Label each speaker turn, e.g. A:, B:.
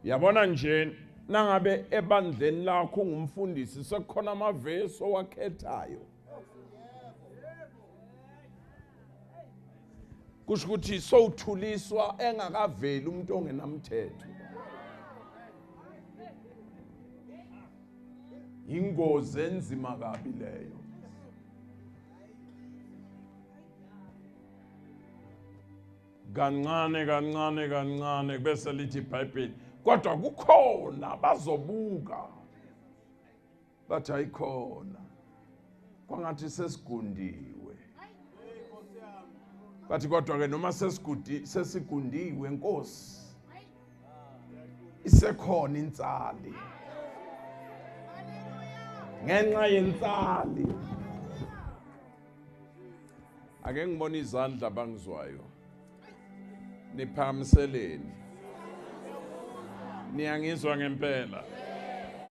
A: Yabona nje nangabe ebandleni lakho ungumfundisi sekukhona amavesi owakhethayo. Kusho ukuthi sowuthuliswa engakaveli umuntu ongenamthetho. Ingozi enzima kabi leyo. Kancane kancane kancane bese lithi iBhayibheli, kodwa kukhona bazobuka bathi ayikhona, kwangathi sesigundiwe. Bathi kodwa ke noma sesigundiwe Nkosi, isekhona insali. Ngenxa yensali. Ake ngibone izandla bangizwayo. Niphakamiseleni. Niyangizwa ngempela.